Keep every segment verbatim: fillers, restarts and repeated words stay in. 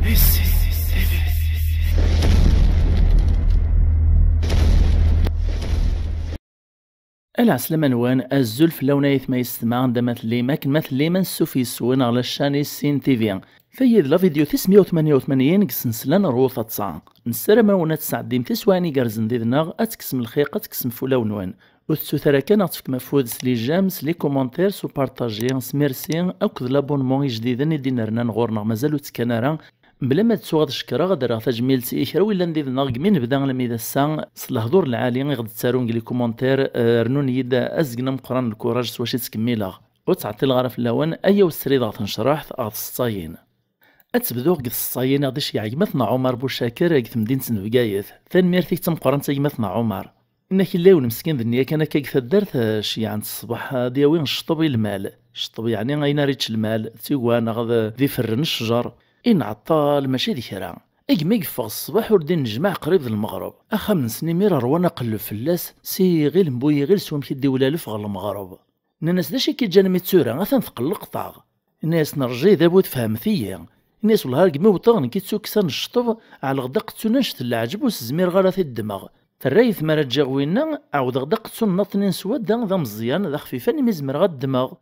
Ala ɛeslama-nwen, azul fell-awen ayetma yessetma, anda ma tellim, akken ma tellim, ansuf yes-wen ɣer la chaîne Issin T V. Tayi d la vidéo tis meyya u tmanya u tmanyin deg ssensla n Rwu Taḍsa. Nessaram-awen ad tesɛeddim tiswiɛin igerrzen did-neɣ, ad tekksem lxiq, ad tekksem f ulawen-nwen. Ur tettut ara kan ad ɣ-tefkem afud s les j'aime, s les commentaires, s upartaji, s merci, akked l'abonnement ijdiden i d-inernan ɣur-neɣ, mazal ur ttekkan ara. Mebla ma d-ttuɣ ad cekkreɣ, ad rreɣ tajmilt i kra willan did-neɣ deg mi nebda almi d ass-a, s lehdur lɛali i ɣ-d-ttarun deg les commentaires, eh, rnun-iyi-d azgen ameqqran n lkuraj s wacu i ttkemmileɣ. Ur ttɛeṭṭileɣ ara fell-awen, ayaw srid ɣer tnecraḥt, ɣer tseḍsayin. Ad tebduɣ deg tseḍsayin i ɣ-d-iceyyeɛ gma-tneɣ Ɛumar Bucakir deg temdint n Bgayet. Tanemmirt-ik d tameqqrant a gma-tneɣ Ɛumar. Inna-k illa yiwen meskin d nniya kan akka deg taddart, eh, ceyyɛen-t ṣṣbeḥ ad yawi cṭeb i lmal. Cṭeb yeɛni ayen ara yečč lmal, d tigwa neɣ d, d iferren n ccjer. Inɛeṭṭal mačči d kra. Gma i yeffeɣ ṣṣbeḥ ur d-innejmaɛ qrib d lmeɣreb. Axxam-nsen imir rwan aqelleb fell-as, si yiɣil n bu yiɣil s wamek i d-iwlalef ɣer lmeɣreb. Nnan-as: "D acu i k-iǧǧan mi d tura? Atan tqelleqṭ-aɣ." Inna-yasen: "Rjid a bu tfehmet-iyi." Inna-yas: "Wellah ar gmi wwḍeɣ nekk i ttukksa n cṭeb, ɛelleɣ-d aqettun annect n leɛǧeb ur s-zmireɣ ara ad t-id-ddmeɣ. Terra-yi tmara ǧǧiɣ winna, ɛawdeɣ-d aqettun nnaṭnin s wadda d ameẓyan, d axfifan imi zemreɣ ad ddmeɣ."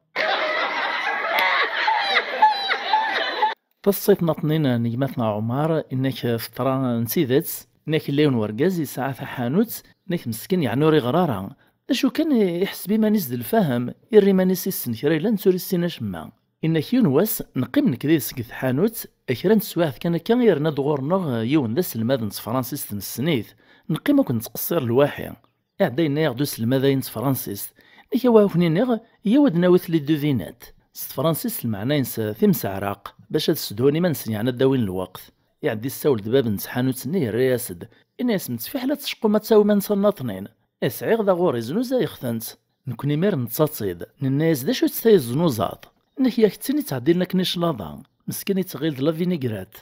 Taṣṣayt nnaṭnin n gma-tneɣ Ɛumar, inna-k teḍra n tidet, inna-k illa yiwen wergaz yesɛa taḥanut, inna-k meskin yeɛni ur iɣer ara. D acu kan, iḥseb iman-is d lfahem, irra iman-is issen kra yellan ur issin acemma. Inna-k yiwen wass, neqqim nekk d yid-s deg tḥanut, kra n teswiɛt kan akka, yerna-d ɣur-neɣ yiwen d aselmad n tefransist nessen-it. Neqqim akk nettqeṣṣir lwaḥi. Iɛedda yenna-yaɣ-d uselmad-ayi n tefransist: "Nek awa ad ken-iniɣ, yaw ad nawi les devinettes." S tefransist lmeɛna-ines timseɛraq, bac ad ssedhun iman-nsen yeɛni ad d-awin lweqt. Iɛedda yessawel-d bab n tḥanut-nni, yerra-yas-d. Inna-yas: "Mettfiḥel ad tecqum ad tawim ansa nnaṭnin. Eh, sɛiɣ da ɣur-i, znuzayeɣ-tent." Nekni imir nettaḍ-tt-id. Nenna-yas: "D acu-tt tayi teznuzaḍ?" Inna-k: "Yak d tin ittɛeddilen akken i claḍa." Meskin ittɣil d la vinaigrette.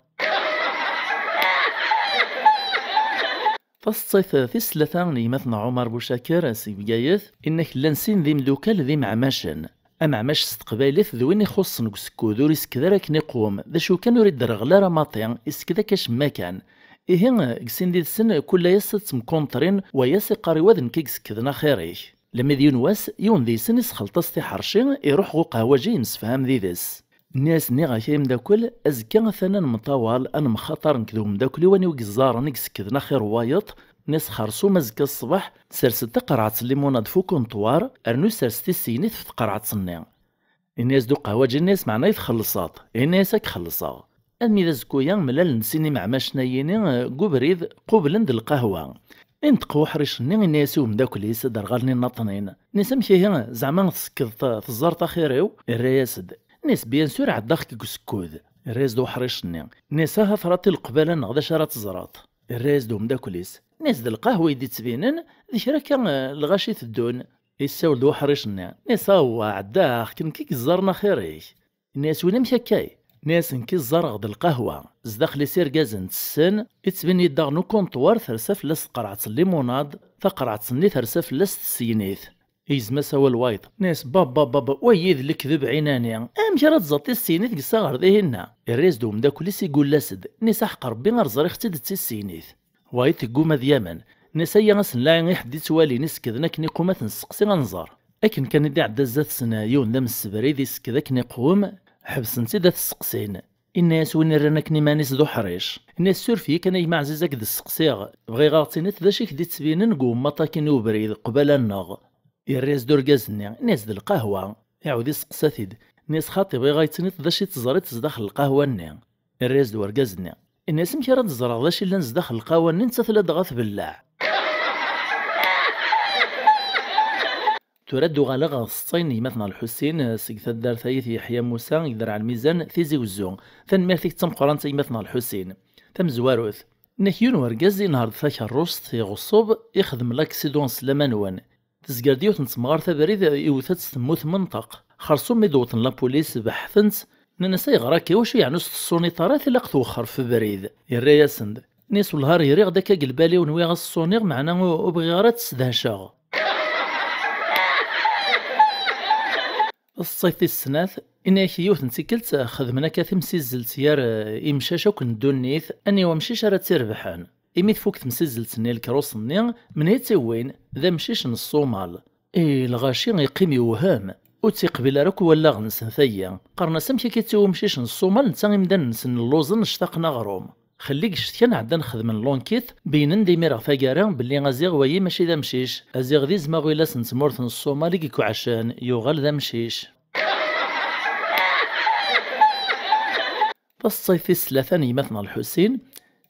Taseḍsayt tis tlata n gma-tneɣ Ɛumar Bucakir seg Bgayet, inna-k llan sin d imdukal d imeɛmacen. Ameɛmac s teqbaylit d win ixuṣṣen deg usekkud, ur isekked ara akken iqwem, d acu kan ur iderɣel ara maṭi, isekked akka cemma kan. Ihi, deg sin did-sen, kul ass ad ttemkunṭrin, wa ass iqqar i wa: "D nekk i isekden, axir-ik." Lami d yiwen wass, yiwen deg-sen isxelṭ-as tiḥerci, iruḥ ɣer uqehwaǧi yemsefham did-s. Nni-as: "Nniɣ-ak ay ameddakel, azekka atan ad nemṭawal, ad nemxaṭar nekk d umeddakel-iw, aniw i yeẓẓaren i isekkden axir n wayeḍ." Nni-as: "Xersum azekka ṣṣbeḥ, sers-d taqerɛet n limunad f ukunṭwar, rnu sers tisegnit f tqerɛet-nni." Inna-yas-d uqehwaǧi-nni: "Meɛna i txellṣeḍ?" Inna-yas: "Ad k-xellṣeɣ." Almi d azekku-ya, mlalen sin imeɛmacen-ayini, eh, deg ubrid, qublen-d lqahwa. Inṭeq uḥric-nni, inna-yas i umeddakel-is, d rɣalen innaṭnin. Inna-yas: "Amek ihi, zeɛma tsekkeḍ, teẓẓareḍ axir-iw?" Irra-yas-d. Inna-yas: "Bien sûr, ɛeddaɣ-k deg usekkud." Irra-yas-d uḥric-nni. Inna-yas: "Aha, ṭra-t i leqbala-nneɣ, d acu ara teẓreḍ?" Irra-yas-d umeddakel-is. Inna-yas-d: "Lqahwa i d-ittbinen, d kra akka, eh, lɣaci teddun." Yessawel-d uḥric-nni. Inna-yas: "Awwa, ɛeddaɣ-k, nekk i yeẓẓaren axir-ik." Inna-yas: "Win amek akkay?" Inna-yas: "Nekk i ẓẓareɣ-d lqahwa, zdaxel-is irgazen ttessen, ittbin-iyi-d daɣen ukunṭwar tersa fell-as tqerɛet n limunad, taqerɛet-nni tersa fell-as tsegnit." Igzem-as awal wayeḍ. Inna-yas: "Baba, baba, wayi d lekdeb ɛinani. Amek ara tẓeḍ tisegnit deg saɣer dihinna?" Irra-yas-d umeddakel-is, iggull-as-d. Inna-yas: "Aḥeqq Rebbi, ar ẓriɣ-tt-id d tisegnit." Wayeḍ tegguma ad yamen. Inna-yas: "Ayya a sen-laɛi i ḥedd ittwalin isekden akken iqwem ad ten-sseqsi ad nẓer." Akken kan i d-iɛedda zdat-sen yiwen d amessebrid isekked akken iqwem, ḥebsen-t-id ad t-sseqsin. Inna-yas win irran akken iman-is d uḥric. Inna-yas: "Suref-iyi kan a gma ɛziz ad k-d-sseqsiɣ. Bɣiɣ ad ɣ-tiniḍ d acu i k-d-ittbinen deg ummaṭ-akin ubrid qbala-nneɣ." Irra-yas-d urgaz-nni, inna-yas: "D lqahwa." Iɛawed isteqsa-t-id. Inna-yas: "Xaṭi, bɣiɣ ad yi-tiniḍ d acu i teẓriḍ zdaxel lqahwa-nni." Irra-yas-d urgaz-nni. Inna-yas: "Amek ara d-ẓreɣ d acu i llan zdaxel lqahwa-nni, netta tella dɣa tbelleɛ?" Tura ad d-uɣaleɣ ɣer tseḍsa n gma-tneɣ Lḥusin, eh, seg taddart Ayt Yeḥya Musa, deg Derɛ Lmizan, Tizi Wezzu. Tanemmirt-ik d tameqqrant a gma-tneɣ Lḥusin. Tamezwarut, inna-k yiwen wergaz inehher-d takerrust, iɣeṣṣeb, ixdem laksidu s laman-nwen. Tezger-d yiwet n temɣart abrid, iwet-tt temmut menṭeq. Xersum mi d-wwḍen lapulis, beḥten-tt, nnan-as: "Ayɣer akka? Iwacu yeɛni ur s-teṣṣuniḍ ara? Tilaq twexxer f ubrid." Irra-yasen-d. Inna-yas: "Wellah ar griɣ-d akka deg lbal-iw, nwiɣ ad s-ṣṣuniɣ, meɛna u-, ur bɣiɣ ara ad tt-sdehceɣ." Taseḍsayt tis snat, Ini-ak yiwet n tikkelt xedmen akka timsizzelt gar, eh, imcac akk n ddunit, aniwa amcic ara tt-irebḥen. Imi tfuk temsizzelt-nni, lkerus-nni, menhu i tt-iwwin? D amcic n Ṣṣumal. I lɣaci iqqim yewhem, ur tt-iqbil ara akk wallaɣ-nsen tayi. Qqaren-as amek akka i tt-iwwi umcic n Ṣṣumal, netta imdanen-nsen lluẓen, ctaqen aɣrum. Xelli deg ccetkan ɛeddan xedmen lunkit, beynen-d imir ɣer taggara belli aziɣ wayi mačči d amcic, aziɣ d izem aɣilas n tmurt n Ṣṣumal i ikwɛecen, yuɣal d amcic. Taseṭṭayt tis tlata n yemma-tneɣ Lḥusin,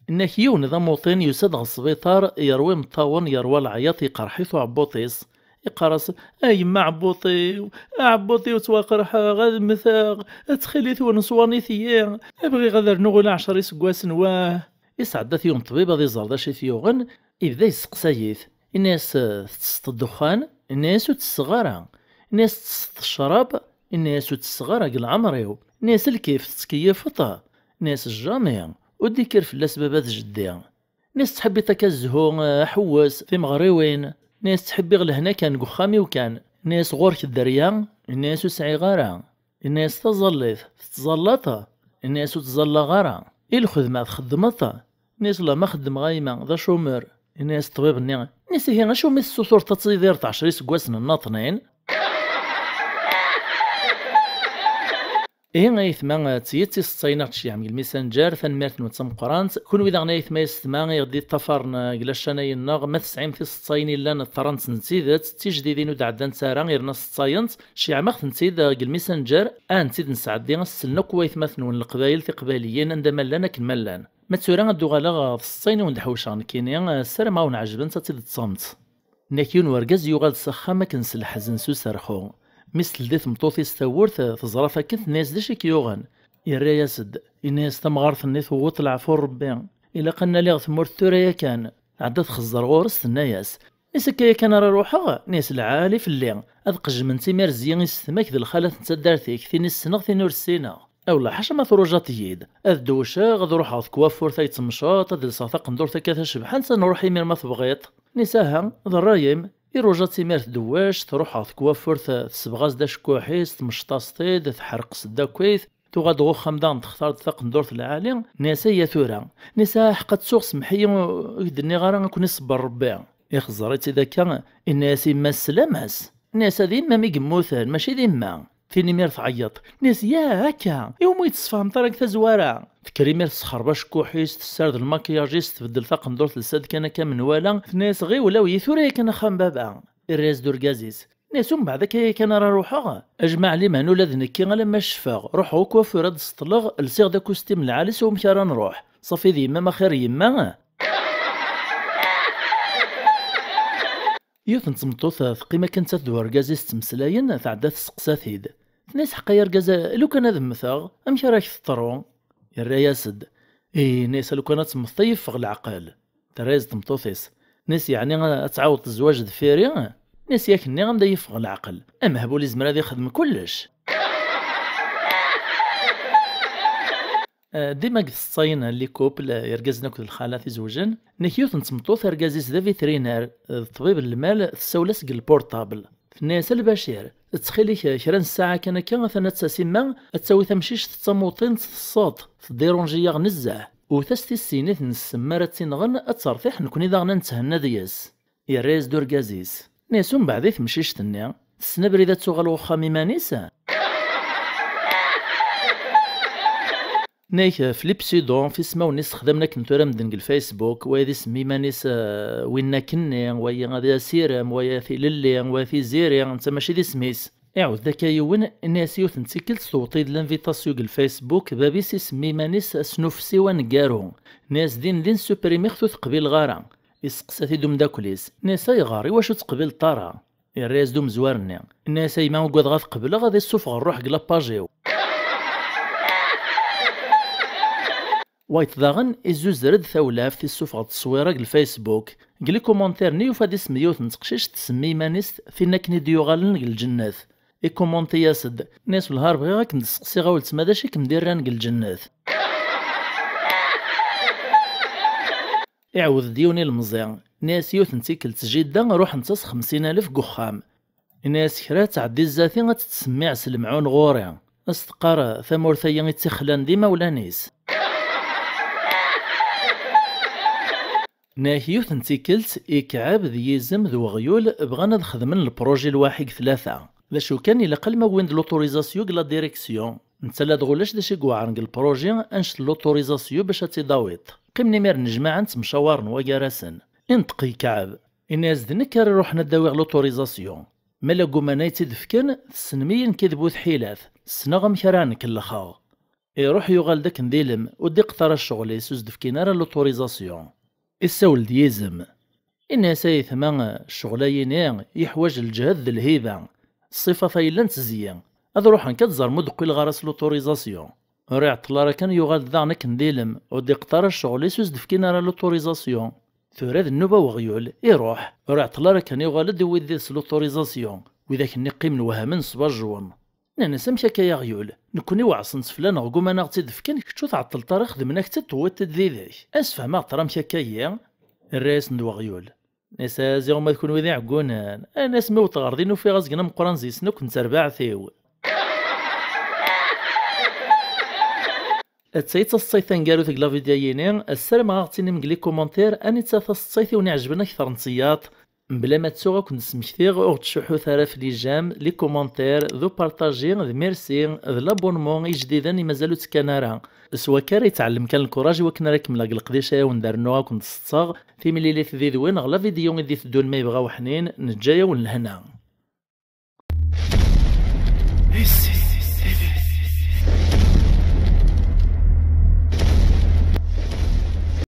inna-k yiwen d amuṭin yusa-d ɣer sbiṭar, yerwa imeṭṭawen, yerwa leɛyaṭ, iqerḥ-it uɛebbuṭ-is. Iqqar-as: "A yemma aɛebbuṭ-iw, aɛebbuṭ-iw ttwaqerḥeɣ, ad mmteɣ, ttxil-wen ṣwanit-iyi, bɣiɣ ad rnuɣ ula ɛecra iseggasen, wah." Isɛedda-t yiwen ṭṭbib ad iẓer d acu i t-yuɣen, ibda yesteqsay-it. Inna-yas: "Tettesseḍ ddexxan?" Inna-yas: "Ur ttesseɣ ara." Inna-yas: "Tettesseḍ ccrab?" Inna-yas: "Ur ttesseɣ ara deg leɛmer-iw." Inna-yas: "Lkif, tettkeyyifeḍ?" Inna-yas: "Jamais, ur d-ikkir fell-as baba d jeddi." Inna-yas: "Tettḥibbiḍ akka zzhu, aḥewwes, timeɣriwin?" Inna-yas: "Ttḥibbiɣ lehna kan, deg uxxam-iw kan." Inna-yas: "Ɣur-k dderya?" Inna-yas: "Ur sɛiɣ ara." Inna-yas: "Taẓallit, tettẓallaḍ?" Inna-yas: "Ur ttẓallaɣ ara." "I lxedma txeddmeḍ?" Inna-yas: "La, ma xeddmeɣ a yemma, d acumer." Inna-yas ṭṭbib-nni: "Inna-yas ihi, acu umi tessutreḍ ad tidireḍ ɛecra iseggasen nnaṭnin?" Ihi ayetma, d tiyi d tiseṭṭayin i ɣ-d-tceyyɛem deg lmisanǧer, tanemmirt-nwen d tameqqrant. Kunwi daɣen ayetma yessetma i ɣ-d-iṭṭafaren deg lacanayen-nneɣ, ma tesɛim tiseṭṭayin yellan ṭṭarant n tidet, d tijdidin ur d-ɛeddant ara, yerna seṭṭayent, ceyyɛem-aɣ-tent-id deg lmisanǧer, ad tent-id-nesɛeddi, ad s-slen akk waytmaten-nwen leqbayel tiqbayliyin anda ma llan akken ma llan. Ma d tura ad d-uɣaleɣ ɣer tseṭṭayin i wen-d-ḥewceɣ nekkini, ssarameɣ ad wen-ɛejbent, ad tt-id-teṭṭsemt. Nnak yiwen wergaz yuɣal s axxam akken s leḥzen s userxu. Mi s-teldi tmeṭṭut-is tawwurt, teẓra-t akken, tenna-yas: "D acu i k-yuɣen?" Yerra-yas-d, yenna-yas: "Tamɣart-nni tewweḍ leɛfu n Rebbi. Ilaq ad nali ɣer tmurt tura yakan." Tɛedda txezzer ɣur-s, tenna-yas: "Is akka yakan ara ruḥeɣ?" Inna-yas: "Lɛali fell-i. Ad qejjment imir zzi-s yessetma-k d lxalat n taddart-ik, tin i ssneɣ, tin ur ssineɣ." "Awla, ḥaca ma trujaḍ-iyi-d. Ad dewceɣ, ad ruḥeɣ deg twaffurt ay temceḍ, ad lseɣ taqendurt akka tacebḥant, ad nruḥ imir ma tebɣiḍ." Inna-yas: "Aha, d ṛṛay-im." Iruja-tt imir tdewwec, truḥ ɣer twaffurt, tesbeɣ-as-d acekkuḥ-is, tmecṭ-as-t-id, tḥerq-s-d akkit, tuɣal-d ɣer uxxam daɣen textar-d taqendurt lɛali, inna-yas: "Ayya tura." Inna-yas: "Ah, ḥqa ttuɣ, semmeḥ-iyi, ur k-d-nniɣ ara, ad ken-iṣebber Ṛebbi." Ixẓer-itt-id akka, inna-yas: "Yemma, sslam-as." Inna-yas: "Ad yemma mi yemmuten, mačči d yemma." Tin imir tɛeyyeḍ. Inna-yas: "Ya, akka, iwumi ur yi-d-tessefhameḍ ara deg tazwara?" Tekker imir tesxerb acekkuḥ-is, tessared lmakiyaj-is, tbeddel taqendurt, telsa-d kan akka menwala, tenna-yas: "Ɣiwel, awi-yi tura yakan axxam baba." Irra-yas-d urgaz-is. Inna-yas: "Umbeɛd akka yakan ara ruḥeɣ? A jmaɛ liman ula d nekki alamma ccfeɣ, ruḥeɣ akk wafur ad d-ṣeṭṭleɣ, lsiɣ-d akustim lɛali s wamek ara nruḥ. Ṣafi d yemma-m axir yemma." Yiwet n tmeṭṭut teqqim akken nettat d urgaz-is ttmeslayen, tɛedda testeqsa-t-id. Tenna-yas: "Ḥqa ay argaz, lukan ad mmteɣ, amek ara k-teḍru?" Yerra-yas-d. Ih, inna-yas, lukan ad temmteḍ, ad yeffeɣ leɛqel. Terra-yas-d tmeṭṭut-is. Inna-yas: "Yeɛni ad tɛawdeḍ zzwaǧ deffir-i?" Inna-yas: "Yak nniɣ-am-d ad yeffeɣ leɛqel. Amehbul izmer ad ixdem kullec." Eh, dima deg tseṭṭayin n les couples, eh, irgazen akked lxalat izewjen, inna-k yiwet n tmeṭṭut, argaz-is d avitrinaire, eh, d ṭṭbib n lmal, tessawel-as deg lpurṭabl. Tenna-yas: "A Lbacir, ttxil-k, eh, kra n ssaɛa kan akka, atan ad d-tas yemma, ad tawi tamcict d tamuṭint, tesseḍ, teddiṛunji-yaɣ nezzeh. Wwet-as tissinit n ssem, mi ara tt-inɣen, ad tertiḥ, nekkni daɣen ad nethenna deg-s." Yerra-yas-d urgaz-is. Inna-yas: "Umbeɛd i temcict-nni? Tessen abrid ad tuɣal ɣer uxxam iman-is?" Inna-k Philippe Sidon, f ismawen i sexdamen akken tura medden deg lFacebook, wayeḍ isem iman-is, eh, winna akkenni, wayeḍ asirem, wayeḍ tilelli, wayeḍ tiziri, netta mačči d isem-is. Iɛawed-d akka yiwen, inna-yas yiwet n tikkelt tewweḍ-iyi-d l'invitation deg lFacebook, bab-is isemmi iman-is Asnufsiw Aneggaru. Inna-yas dindin supprimiɣ-t, ur t-qbileɣ ara. Isteqsa-t-id umeddakel-is, inna-yas: "Ayɣer? Iwacu ur teqbileḍ ara?" Yerra-yas-d umezwar-nni. Inna-yas: "A yemma, ugadeɣ ad qebleɣ, ad issufeɣ rruḥ deg lapage-iw." Wayeḍ daɣen izzuzer-d tawlaft, issufeɣ-d tteswira deg lFacebook. Deg likumantir-nni yufa-d isem yiwet n teqcict tsemmi iman-is tin akken i d-yuɣalen deg lǧennet. Ikumanti-yas-d, inna-yas: "Wellah ar bɣiɣ ad kem-d-steqsiɣ a weltma, d acu i kem-d-irran deg lǧennet?" Iɛawed-d yiwen ilemẓi, inna-yas: "Yiwet n tikkelt jidda ruḥent-as xemsin alef deg uxxam." Inna-yas: "Kra ad tɛeddi zdat-i ad tt-ttsemmiɛ s lemɛun ɣur-i." As-teqqar tamurt-agi i tt-ixlan d imawlan-is. Nniɣ-ak yiwet n tikkelt, Ikɛeb d Yizem d Weɣyul bɣan ad xedmen lprojet lwaḥi deg tlata. D acu kan, ilaq alma wwin-d l'autorisation deg la direction. Netta ladɣa ulac d acu i iweɛren deg lprojet annect n l'autorisation bac ad tt-id-tawiḍ. Qqimen imiren jmaɛen ttemcawaren wagar-asen. Inṭeq Ikɛeb. Ini-as d nekk ara iruḥen ad d-awiɣ l'autorisation. Ma la gguman ay tt-id-fken, tessnem-iyi nekk d bu tḥilat, ssneɣ amek ara ɛen-kellxeɣ. Iruḥ yuɣal-d akken d ilem, ur d-iqeṭṭer ara ccɣel-is, ur s-d-fkin ara l'autorisation. Issawel-d Yizem. Ini-as a yetma, ccɣel-ayini yeḥwaǧ lǧehd d lhiba. Ṣṣifat-a yellan tezyi. Ad ruḥen kan ad ẓren ma ur d-qqileɣ ara s l'autorisation. Ur iɛeṭṭel ara kan yuɣal-d daɣen akken d ilem, ur d-iqeṭṭer ara ccɣel-is, ur s-d-fkin ara l'autorisation. Tura d nnuba Weɣyul, iruḥ. Ur iɛeṭṭel ara kan yuɣal-d iwwi-d did-s l'autorisation. Widak-nni qqimen wehmen ṣbajwen. Nnan-as amek akka a Aɣyul? Nekkni weɛṣen-tt fell-aneɣ, gguman ad ɣ-tt-id-fken, kečč ur tɛeṭṭleḍ ara xedmen-ak-tt-id tewwiḍ-tt-id did-k. Ansefhameɣ-d ɣer amek akka-yi? Irra-yasen-d Weɣyul. Nnan-as a ziɣ uma d kunwi d iɛeggunen. Nnan-as mi wwḍeɣ ɣer din ufiɣ azgen ameqqran zi-sen akk n terbaɛt-iw. Atta i d taseḍsayt taneggarut deg la vidéo-yini. Ssarameɣ ad ɣ-tinim deg les commentaires anita taseḍsayt i wen-iɛejben akter n tiyaḍ. Mebla ma ttuɣ ad ken-d-smektiɣ, ur ɣ-ttcuḥḥut ara ɣef les j'aime, les commentaires, d upartaji, d merci, d l'abonnement i ijdiden i mazal ur ttekkan ara. S wakka ara yettɛellem kan lkuraj i wakken ara kemmleɣ deg leqdic ay awen-d-rennuɣ ad ken-d-seḍseɣ. Timlilit did-wen ɣer la vidéo i d-iteddun ma yebɣa uḥnin, neǧǧa-yawen lehna.